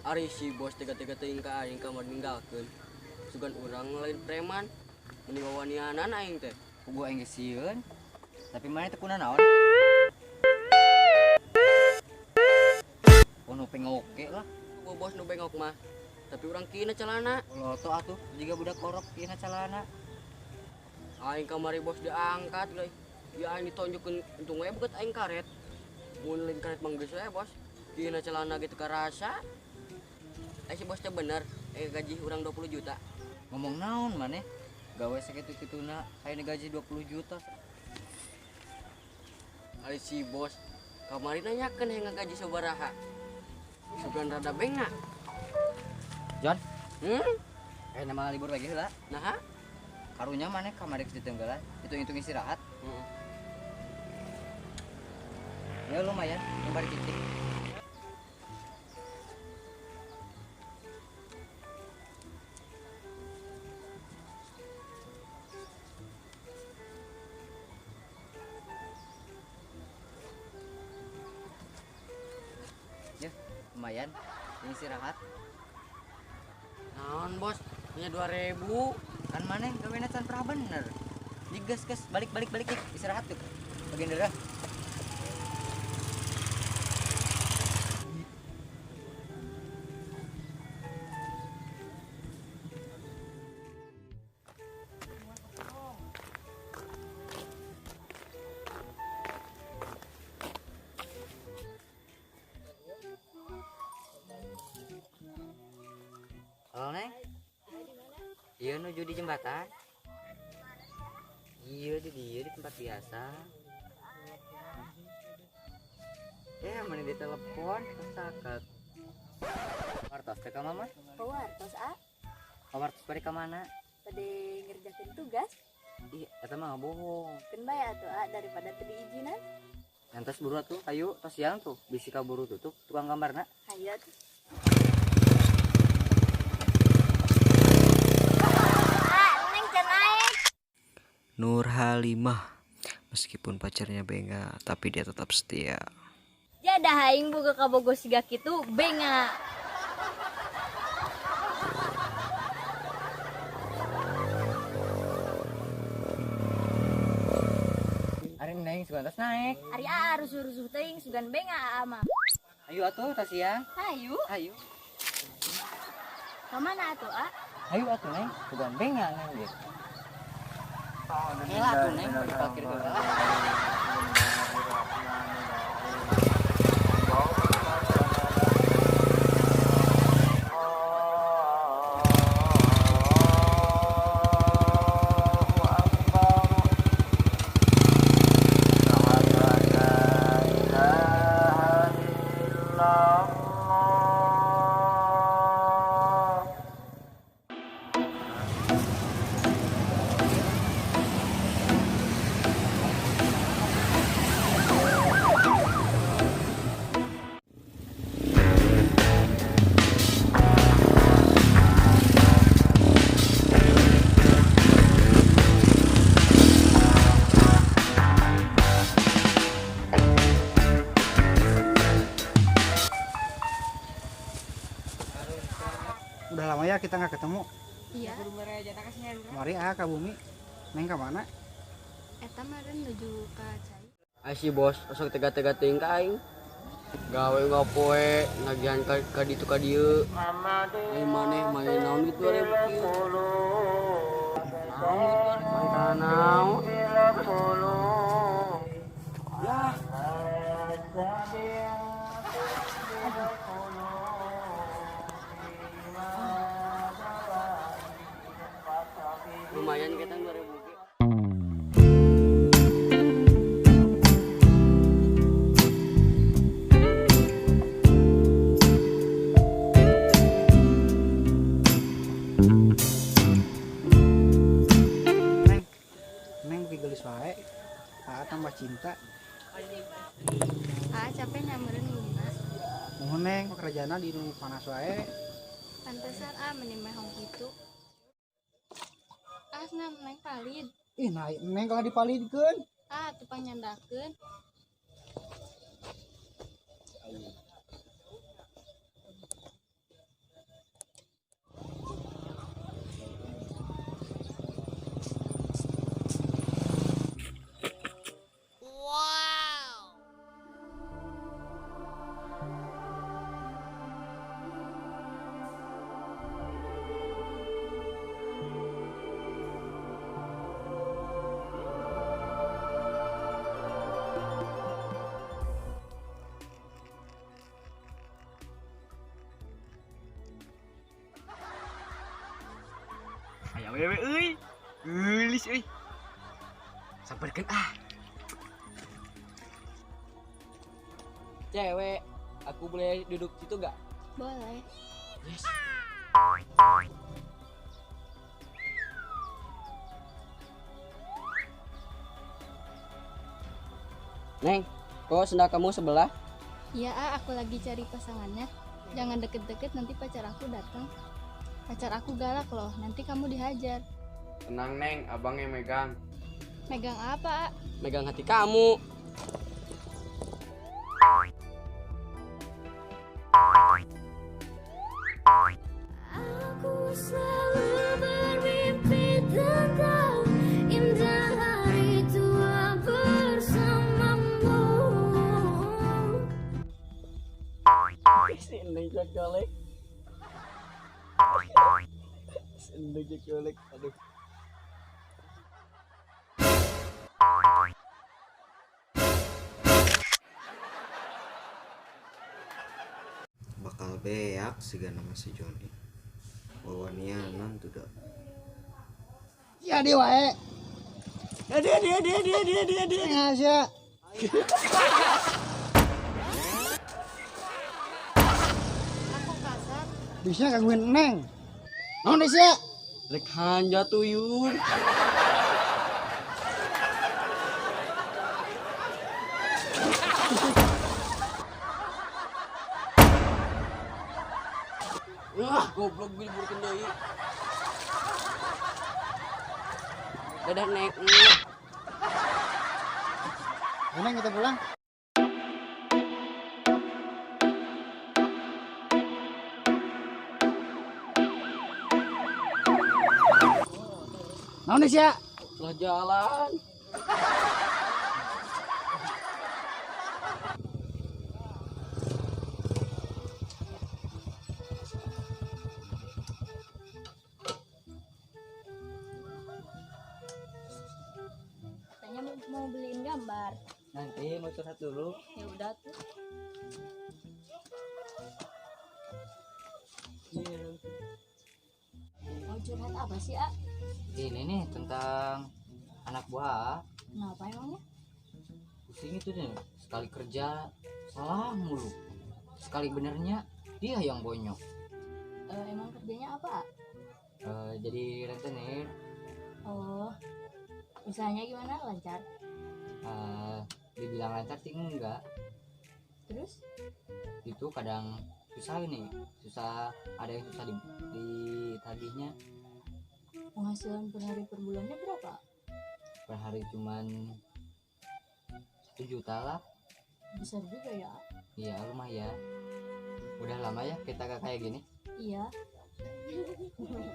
Ari si bos tega-tega teuing ka aing kamar ninggalkeun. Sugan urang lain preman. Mending wawanianan aing teh. Puguh aing ge sieun. Tapi maneh teu kuna naon? Oh nu pengoke lah. Gua bos nu bengok mah. Tapi urang kina celana. Loto atuh jiga budak korok kina celana. Aing kamari bos diangkat euy. Ya aing ditonjokeun untung we beukeut aing karet. Mun lain karet mah geus we bos. Kina celana gitu karasa. Si bos teh bener, gaji urang 20 juta. Ngomong naon maneh? Gawe sakitu-kituna hayang gaji 20 juta. Ari si bos kamari nanyakeun hayang gaji sabaraha. Sugan rada benga. Jon? Nama libur lagi heula. Naha? Karunya maneh kamari geus ditenggelan, hitung-hitung istirahat. Ya lumayan, kembali cicing. Ya, lumayan, ini istirahat. Naon bos, hanya 2000. Kan maneh gawena can pernah bener. Digas gas, balik balik balik istirahat tuh. Bagian darah. Halo Neng. Iya nuju di jembatan. Iya di dia di tempat biasa. Ya mana di telepon kesakat. Wartos teh ka mama? Wartos a. Wartos bari ka mana? Bade ngerjakeun tugas. Ih, eta mah bohong. Keun bae atuh a daripada teu diizinan. Ngantos buru atuh, ayo tos siang tuh bisi kaburu tutup tukang gambarna. Hayu atuh. Nur Halimah, meskipun pacarnya benga, tapi dia tetap setia. Jadah aing boga kabogo siga kitu benga. Ari neng sugan tos naik. Ari aa rusuh-rusuh teuing sugan benga aa mah. Ayo atuh tos siang. Hayu. Hayu. Ka mana atuh a? Hayu atuh neng, sugan benga neng ge. Gila tuh neng, diparkir heula. Udah lama ya kita nggak ketemu. Iya. Mari ah ka bumi. Neng ka mana? Eta meureun nuju ka cai. Ai si bos osok tega-tega teuing ka aing. Gawe ngapoe nagihan ka ditu ka dieu. Ai maneh main naon gitu 2000 kieu. Naon gitu main naon. Ya. Lumayan kita 2000 ge. Neng, neng beuki geulis wae. Aa tambah cinta. Aa capek nyameureun ngulina. Muhun neng, pekerjaanna di nu panas wae. Pantesan aa meni mehong kitu. Asna neng palid. Ih, naik neng kalau dipalidkeun. Ah, tupang nyandakeun. Awewe euy. Geulis euy. Samperkeun ah. Cewek, aku boleh duduk situ gak? Boleh. Yes. Neng, kok sendal kamu sebelah? Iya, aku lagi cari pasangannya. Jangan deket-deket, nanti pacar aku datang. Pacar aku galak loh, nanti kamu dihajar. Tenang Neng, abang yang megang. Megang apa? Megang hati kamu. Aku selalu bermimpi tentang indah hari tua bersamamu. Si Neng colek. Si Neng colek. Aduh. Bakal beak siga nama si Joni. Wawanianan tuh dah. Ya dia wae. Dia. Ngasya. Aku kasar. Bisa gangguin Neng. Naon deui sia? Rek hanja tuyul. Wah, goblok gue diburukin deui. Dadah, Neng. Ayo, Neng, kita pulang. Naon deui sia? Setelah jalan. Katanya mau beliin gambar. Nanti mau curhat dulu. Ya udah tuh. Mau curhat apa sih, A? Ini nih tentang anak buah. Kenapa emangnya? Pusing itu nih, sekali kerja salah mulu. Sekali benernya dia yang bonyok. Emang kerjanya apa, A? Jadi rentenir. Oh, usahanya gimana? Lancar? Dibilang lancar sih enggak. Terus? Itu kadang susah ini, susah, ada yang susah ditagihnya. Penghasilan per hari per bulannya berapa? Per hari cuman 1 juta lah. Besar juga ya? Iya lumayan. Udah lama ya kita gak kayak gini? Iya.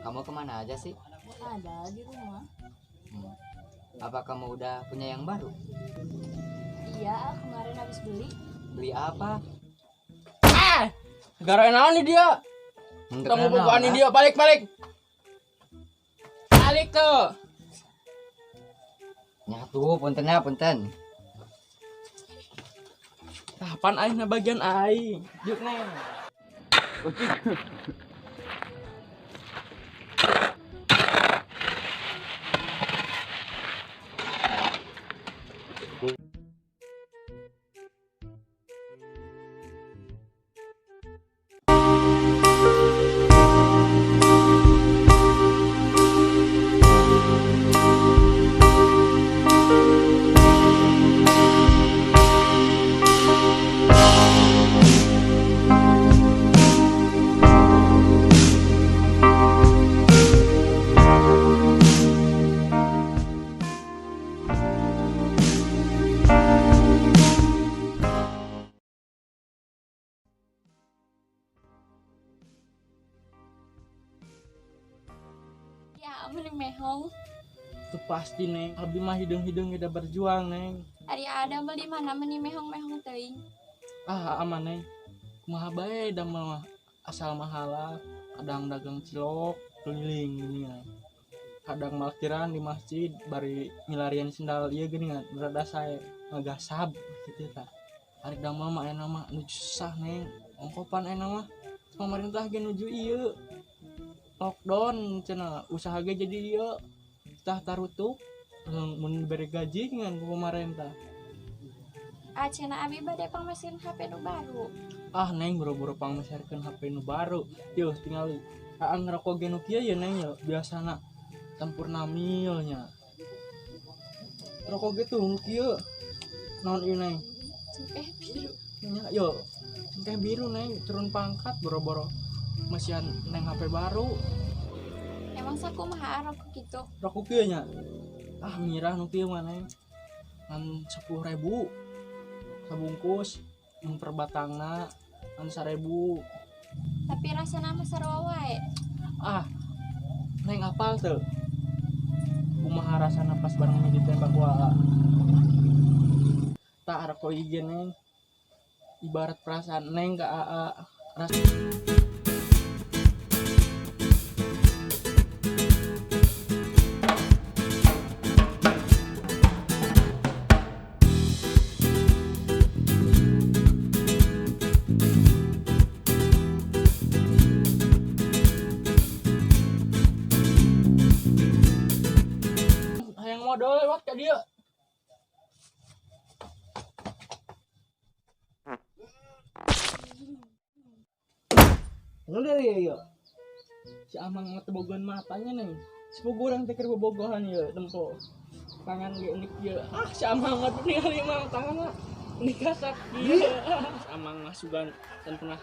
Kamu kemana aja sih? Ada di rumah. Apa kamu udah punya yang baru? Iya, kemarin habis beli. Beli apa? Gara naon nih dia? Kamu bukan dia, balik. Balik tuh. Nyatu, punten ya, punten. Kapan aing na bagian aing? Juk Neng. Ya, mending mehong. Itu pasti Neng, abi mah hidung-hidung udah berjuang Neng. Ari ada beli mana meni mehong-mehong teuing. Ah, aman Neng. Kumaha bae damel mah asal mahala, kadang dagang cilok keliling geuningan. Kadang malkiran di masjid bari milarian sendal ieu geuningan, rada sae ngagasab kitu tah. Ari damel mah aya mah nuju susah Neng. Ongkopan aya mah pemerintah ge nuju ieu. Lockdown cenah usaha ge jadi ieu tah tarutup mun bere gaji ngan ku pemerintah. Ah, cenah abi bade pangmesin HP nu baru. Ah neng boro-boro pangmeserkeun HP nu baru. Yeuh tingali. Aa ngerokok ge nu kieu ye neng ye biasana tempur namil nya. Rokok ge tuh nu kieu. Naon ieu neng? Cengkeh biru. Nya yo cengkeh biru neng turun pangkat boro-boro mesian neng HP baru. Emang sakumaha rokok kitu? Rokok kieu nya. Ah mirah nu kieu mah neng. Ngan 10.000 sabungkus mun perbatangna ngan 1.000. Tapi rasana mah sarua wae. Ah neng apal teu? Kumaha rasana pas bareng ditembak wae. Tak rokok ieu neng. Ibarat perasaan neng ka aa hayang modal lewat ka dieu. Lu dari ya. Si amang mah teu bogohan matanya neng. Sepugu urang teh keur bobogohan ieu tempo. Tangan ge unik ieu. Ah si amang mah ningali mah tangan mah unik kasak ieu. Si amang mah sugan can pernah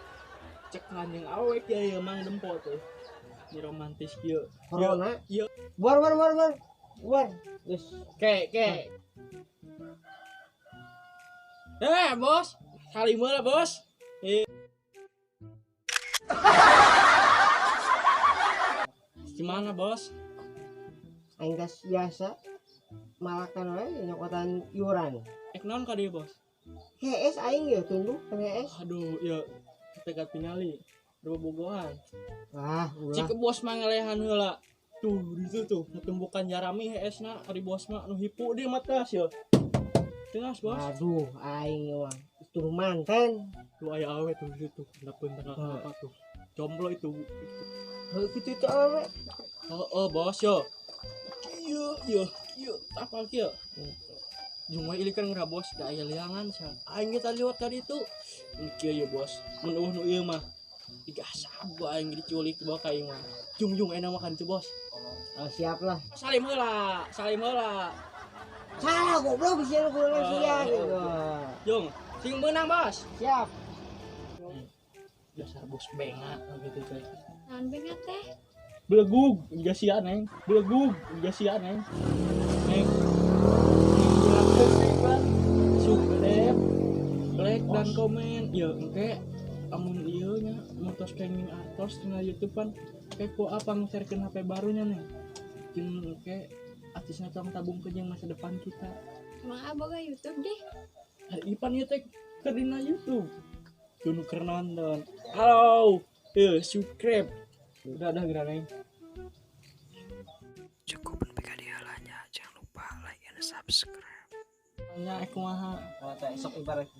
cek kanjeng awe kieu ieu mang dempo teh. Ini romantis kieu. Corona. Ieu. War war war war. War. Geus. Ke ke. Eh bos, salim heula bos. Gimana bos? Aing geus biasa malakan we nyokotan iuran. Ek naon ka dieu bos? Hees aing ye tunduk hees. Aduh, ieu teh tingali bobogohan. Ah, ulah. Cik bos mah ngelehan heula. Tuh, itu tuh, tumbukan jarami heesna ari bos mah nu hipu dia mah tas ye. Tenas bos. Aduh, aing mah tur manten. Tuh aya awe tuh situ, hendapeun tanggal apa tuh. Jomblo itu. Heuh kitu teh awe. Heeh, bos yo. Ieu, ieu, ieu, tapal kieu. Jeung we ilikan geura bos, da aya liangan sia. Aing ge tadi liwat ka ditu. Ini kieu ye bos, mun eueuh nu ieu mah digasab aing diculik bawa ka ieu mah. Jung-jung enak makan tuh bos. Oh, siap lah. Salim heula, salim heula. Salah goblok bisa lu kurang sia gitu. Jung, sing meunang bos. Siap. Dasar bos bengak gitu teh. Naon bengak teh? Belegug, geus sia neng. Belegug, geus sia neng. Neng. Subscribe, like dan komen. Ya engke amun ieu nya mun tos kenging artos tina YouTube pan kepo apa nge-sharekeun HP barunya neng. Jeung engke artisna tong tabung ke jeung masa depan kita. Emang aboga YouTube deh. Ipan ieu teh keur dina YouTube. Tuh nu keur nonton. Halo, subscribe. Udah dah geura neng. Cukup PKD halanya, jangan lupa like and subscribe. Nya kumaha? Kalau teh sok ibarat